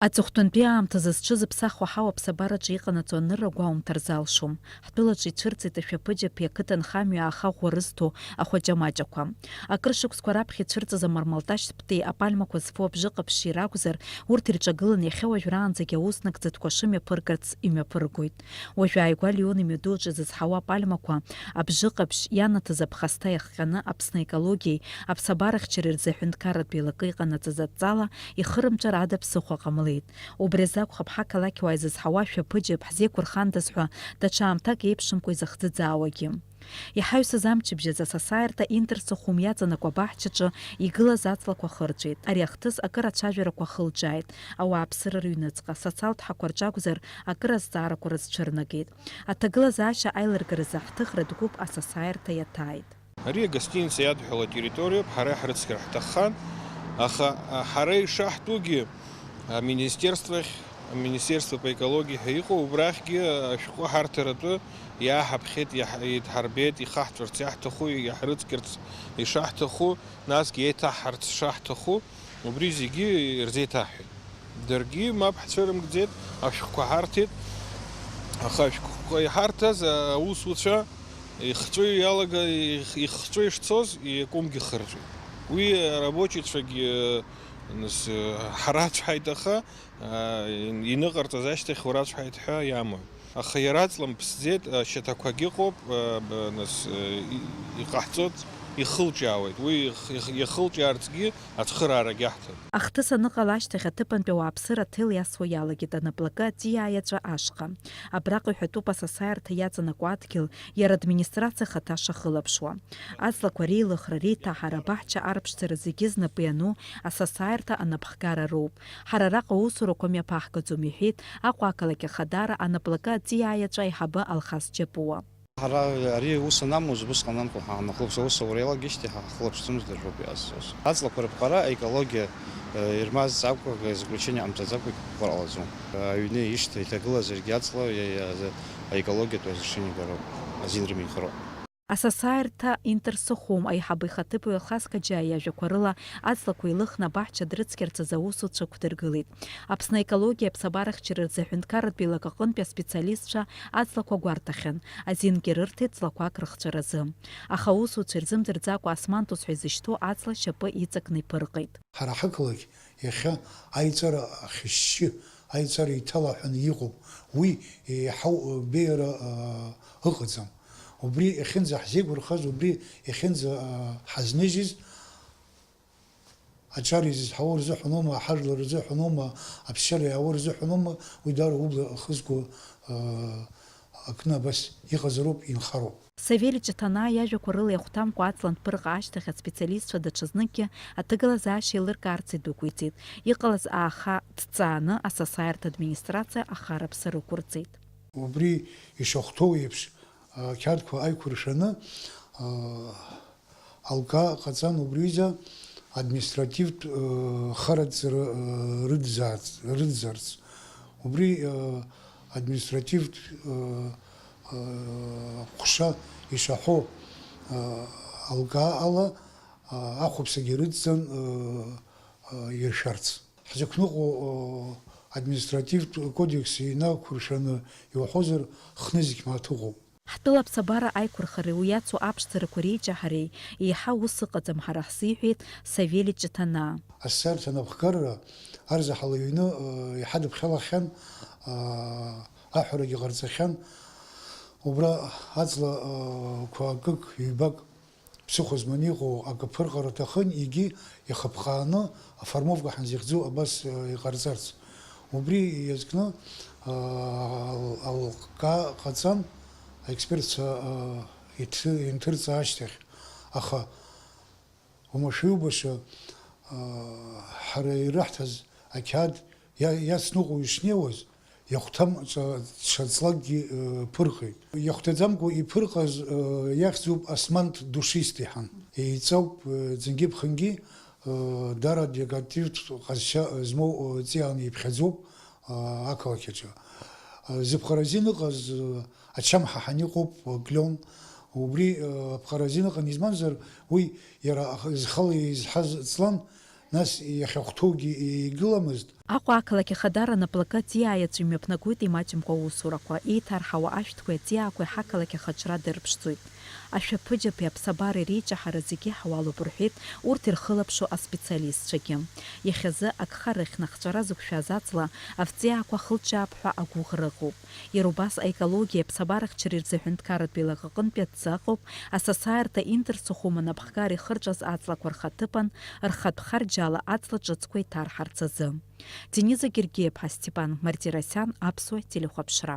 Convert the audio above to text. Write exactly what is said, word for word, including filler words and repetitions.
Аҵыхәтәантәи аамҭазы зҽызыԥсахуа ҳауа аԥсабараҿы иҟанаҵо анырра гәаумҭар залшом. Ҳтәылаҿы ицәырҵит ашәаԥыџьаԥи ақыҭанхамҩа ааха ӷәӷәа рызҭо ахәаҷамаҷақәа. Акыр шықәсқәа раԥхьа ицәырҵыз амармалташьтә птеи апальмақәа зфо абжьыҟаԥшьи ракәзар, урҭ ирҿагыланы иахьа уажәраанӡагьы аус нагӡатәқәа шымҩаԥыргарц имҩаԥыргоит. Уажәааигәа Лион имҩаду аҿы изызҳауа апальмақәа абжьыҟаԥшь ианаҭаз аԥхасҭа иахҟьаны Аԥсны аекологиеи аԥсабарахьчареи рзы аҳәынҭқарратә еилакы иҟанаҵаз адҵала ихырымҵәар ада ԥсыхәа ҟамлеит. Убри азы акәхап ҳақалақьуаа изызҳауа шәаԥыџьаԥ ҳзеиқәырхандаз ҳәа даҽа аамҭак еиԥшымкәа изахӡыӡаауагьы. Иҳаҩсыз амчыбжь азы асасааирҭа Интерсохум иаҵанакуа абаҳчаҿы игылаз аҵлақәа хырҵәеит. Ари ахҭыс акыр ацәажәарақәа ахылҿиааит. Ауааԥсыра рыҩныҵҟа, социалтә ҳақәа рҿакәзар, акыр азҵаарақәа рызцәырнагеит. Аҭагылазаашьа аилыргаразы ҳҭыхратә гәыԥ асасааирҭа иаҭааит. Ари агостиница иадҳәалоу атерриториоуп, ҳара иҳрыцқьар ҳҭаххан, аха, а, ҳара ишаҳтәугьы, аминистерствахь, аминистерство по экологии ҳәа иҟоу, убрахьгьы ашәҟәы ҳарҭаратәы иааҳаԥхьеит, иаҳ-, идҳарбеит, ихаҳҵәарц иаҳҭаху, иаҳрыцқьарц ишаҳҭаху, насгьы еиҭаҳҳарц шаҳҭаху, убри зегьы ирзеиҭаҳҳәеит. Даргьы мап ҳцәырымгӡеит, ашәҟәқәа ҳарҭеит, аха ашәҟәқәа иҳарҭаз аусуцәа ихҵәы иалага-, их-, ихҵәы ишцоз иакәымгьы хырҵәеит. Уи арабочицәагьы, нас, ҳарацәҳаит, аха, а, иныҟарҵаз ашьҭахь урацәҳаит ҳәа иамои. Аха иара аҵла мԥсӡеит, ашьаҭақәагь ыҟоуп, а, б-, нас, и-, иҟаҳҵоит, ихылҿиаауеит. Уи их-, их-, иахылҿиаарцгьы ацхыраарагь аҳҭап. Ахҭыс аныҟала ашьҭахь аҭыԥантәи ауааԥсыра аҭел иасуа иалагеит анаплакы аҵиаа иаҵәа ашҟа. Абраҟа иҳәатәуп асасааирҭа иаҵанакуа адгьыл иара администрациа ахаҭа шахылаԥшуа. Аҵлақәа реилыхра, реиҭаҳара, абаҳча арԥшӡара зегьы знапы иану асасааирҭа анапхгара роуп. Ҳара араҟа аусурақәа мҩаԥаҳгаӡом, иҳәеит Аҟәа ақалақь Ахадара анаплакы аҵиаа иаҵәа аиҳабы Алхас Џьапуа. Ҳара ари ус анамуаз, убысҟан анхәа ҳаанахылаԥш, аус аура иалагеижьҭеи ҳа ҳхылаԥшӡомызт, ҳәоуп иаазҵоз. Аҵлақәа рыԥҟара аекологиа, э, ирмазҵакәа, заключение ҟамҵаӡакәа иқәԥҟар ҟалаӡом. Аҩны ишҭа иҭагылазаргьы аҵла, иа-, иа-, аекологиатә азыхшьыни гароуп, азин рымихыроуп. Асасааирҭа Интерсохум аиҳабы ихаҭыԥуаҩ Алхас Каџьаа иажәақәа рыла, аҵлақәа еилыхны абаҳча дрыцқьарц азы аусуцәа ықәдыргылеит. Аԥсны аекологиа аԥсабарахьчара рзы аҳәынҭқарратә еилак аҟынтәи аспециалистцәа аҵлақәа гәарҭахьан, азингьы рырҭеит ҵлақәак рыхҵәаразы. Аха аусуцәа ирзымдырӡакәа асмантус ҳәа изышьҭоу аҵла шьапы иҵакны иԥырҟеит. Ҳара ҳақалақь иахьа аиҵара ахьышьшьы, аиҵара иҭалаҳәаны иҟоуп. Уи еиҳау беиара, аа, ыҟаӡам. Убри иахьынӡаҳзеиқәырхаз, убри иахьынӡа, аа, ҳазныжьыз, аҿар изызҳауа рзыҳәаноума, аҳажәлар рзыҳәаноума, аԥсшьара иаауа рзыҳәаноума, уи даара убла ахызго, аа, акны абас иҟазароуп, инхароуп. Савели Ҷаҭанаа иажәақәа рыла иахәҭамкәа аҵла анҭԥырҟа ашьҭахь аспециалистцәа даҽазныкгьы аҭагылазаашьа еилыркаарц идәықәиҵеит. Иҟалаз ааха ҭҵааны асасааирҭа администрациа ахараԥса рықәырҵеит. Убри ишахәҭоу еиԥш, ақьаадқәа аиқәыршәаны, алга ҟаҵан убриазы административтә, э, хараӡара, э, рыдзаарц, рыдзарц. Убри, э, административтә, э, э, ҟәша ишаҳәо, э, алга ала, э, ахәаԥсагьы рыдҵан, э, э, иршәарц. Ҳзықәныҟәо, э, административтә кодекс инақәыршәаны иуҳәозар, хнызқь мааҭ ыҟоуп. Ҳтәыла аԥсабара аиқәырхареи уи иацу аԥшӡарақәа реиҷаҳареи еиҳа ус ыҟаӡам ҳара ҳзы, иҳәеит Савели Ҷаҭанаа. Асасааирҭа анапхгарра арзаҳал аҩны, э, иҳадыԥхьалахьан, э, аҳәарагьы ҟарҵахьан. Убра аҵла, э, қәа акык, ҩбак ԥсыхәа зманы иҟоу акы ԥырҟар аҭахын, егьи иахаԥхааны аформовка ҳәа зыхьӡу абас, э, иҟарҵарц. Убри иазкны, э, ал-, алкаа ҟаҵан, аекспертцәа, э, иҭ-, инҭырҵа ашьҭахь. Аха уамашәа-иубаша, э, ҳара ираҳҭаз ақьаад иа-, иацныҟәо ишнеиуаз, иахәҭам ҵа-, ҽа ҵлакгьы, э, ԥырҟеит. Иахәҭаӡамкәа иԥырҟаз, э, иахьӡуп асмант душистый ҳәа. Еиҵоуп, э, ӡынгьы-ԥхынгьы, э, дара декоративтә ҟазшьа змоу, э, ҵиааны иԥхьаӡоуп, э, ақалақь аҿы. Э, зыԥҟара азин ыҟаз, э, ачамҳа ҳәа иҟоуп, э, клион. Убри, э, аԥҟара азин ыҟан, измамзар, уи иара ах-, зхала изҳаз ҵлан, нас иахьахәҭоугьы игыламызт. Аҟәа ақалақь ахадара наплакы аҵиаа иаҿы имҩаԥнагоит имаҷымкәа аусурақәа, еиҭарҳауа ашәҭқәеи аҵиаақәеи ҳақалақь ахаҿра дырԥшӡоит. Ашәаԥыџьаԥи аԥсабареи реиҷаҳара зегьы ҳауалуп рҳәеит урҭ ирхылаԥшуа аспециалистцәагьы. Иахьазы агха рыхьны ахҵәара зықәшәаз аҵла авҵиаақәа хылҿиаап ҳәа агәыӷра ыҟоуп. Иара убас аекологиеи аԥсабарахьчареи рзы аҳәынҭқарратә еилак аҟынтәи адҵа ыҟоуп асасааирҭа индырцахума напхгара ихырҵәаз аҵлақәа рхаҭыԥан рхатә харџьала аҵла ҿыцқәа иҭарҳарц азы. Дениза Гергиеԥҳа, Степан Мартиросиан, Аԥсуа телехәаԥшра.